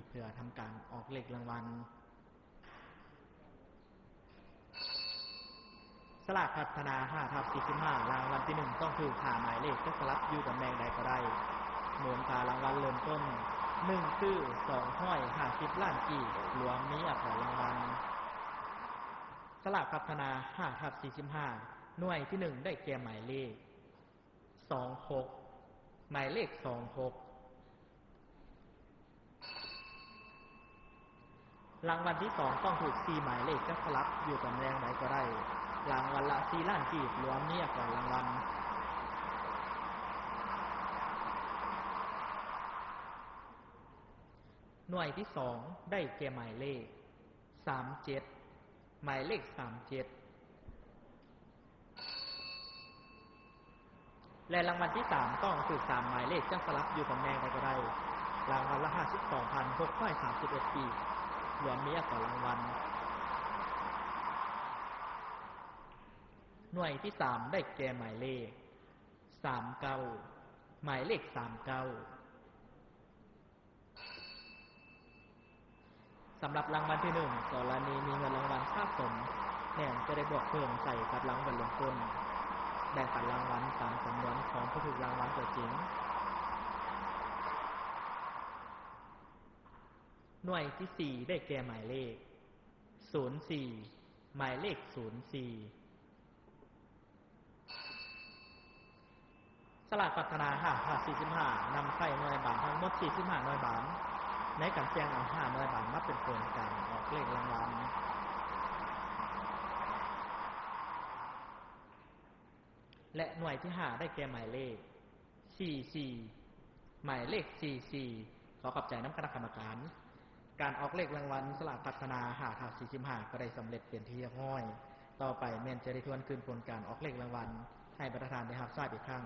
ເພື່ອທຳການອອກເລກລາງວັນ. ສະຫຼາກພັດທະນາຫ້າທັບສີ່ສິບຫ້າ ລາງວັນທີໜຶ່ງ ຕ້ອງຖືກຫ້າໝາຍເລກ ຈະສະຫຼັບຢູ່ຕຳແໜ່ງໃດກໍໄດ້. ມູນຄ່າລາງວັນເລີ່ມຕົ້ນ ໜຶ່ງ ຄື ສອງຮ້ອຍຫ້າສິບລ້ານກີບ, ລວມມີອາກອນລາງວັນ. ສະຫຼາກພັດທະນາຫ້າທັບສີ່ສິບຫ້າ ໜ່ວຍທີໜຶ່ງ ໄດ້ແກ່ໝາຍເລກ ສອງຫົກ ໝາຍເລກ ສອງຫົກ. ລາງວັນທີສອງ ຕ້ອງຖືກສີ່ໝາຍເລກ ຈະສະຫຼັບຢູ່ຕຳແໜ່ງໃດກໍໄດ້. ລາງວັນລະສີ່ລ້ານກີບ, ລວມມີອາກອນລາງວັນ. ໜ່ວຍທີສອງ ໄດ້ແກ່ໝາຍເລກ ສາມເຈັດ ໝາຍເລກ ສາມເຈັດ. ແລະ ລາງວັນທີສາມ ຕ້ອງຖືກສາມໝາຍເລກ ຈະສະຫຼັບຢູ່ຕຳແໜ່ງໃດກໍໄດ້. ລາງວັນລະຫ້າສິບສອງພັນຫົກຮ້ອຍສາມສິບເອັດກີບ, ລວມມີອາກອນລາງວັນ. ໜ່ວຍທີສາມ ໄດ້ແກ່ໝາຍເລກ ສາມເກົ້າ ໝາຍເລກ ສາມເກົ້າ. ສຳລັບລາງວັນທີໜຶ່ງ ກໍລະນີມີເງິນລາງວັນສະສົມ ແມ່ນຈະໄດ້ບວກເພີ່ມໃສ່ກັບລາງວັນເລີ່ມຕົ້ນ. ແບ່ງປັນລາງວັນຕາມຈຳນວນຂອງຜູ້ຖືກລາງວັນຕົວຈິງ. ໜ່ວຍທີສີ່ ໄດ້ແກ່ໝາຍເລກ ສູນສີ່ ໝາຍເລກ ສູນສີ່. ສະຫຼາກພັດທະນາຫ້າທັບສີ່ສິບຫ້າ ນຳໃຊ້ໜ່ວຍບານທັງໝົດສີ່ສິບຫ້າໜ່ວຍບານ ໃນການສ່ຽງເອົາຫ້າໜ່ວຍບານມາເປັນຜົນການອອກເລກລາງວັນ. ແລະ ໜ່ວຍທີຫ້າ ໄດ້ແກ່ໝາຍເລກ ສີ່ສີ່ ໝາຍເລກ ສີ່ສີ່. ຂໍຂອບໃຈນຳຄະນະກຳມະການ. ການອອກເລກລາງວັນສະຫຼາກພັດທະນາຫ້າທັບສີ່ສິບຫ້າ ກໍໄດ້ສຳເລັດເປັນທີ່ຮຽບຮ້ອຍ. ຕໍ່ໄປແມ່ນຈະໄດ້ທວນຄືນຜົນການອອກເລກລາງວັນ ໃຫ້ບັນດາທ່ານໄດ້ຮັບຊາບອີກຄັ້ງ.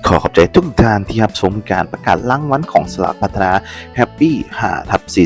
ຂໍຂອບໃຈທຸກທ່ານທີ່ຮັບຊົມການປະກາດລາງວັນຂອງສະຫຼາກພັດທະນາ Happy ຫ້າທັບສີ່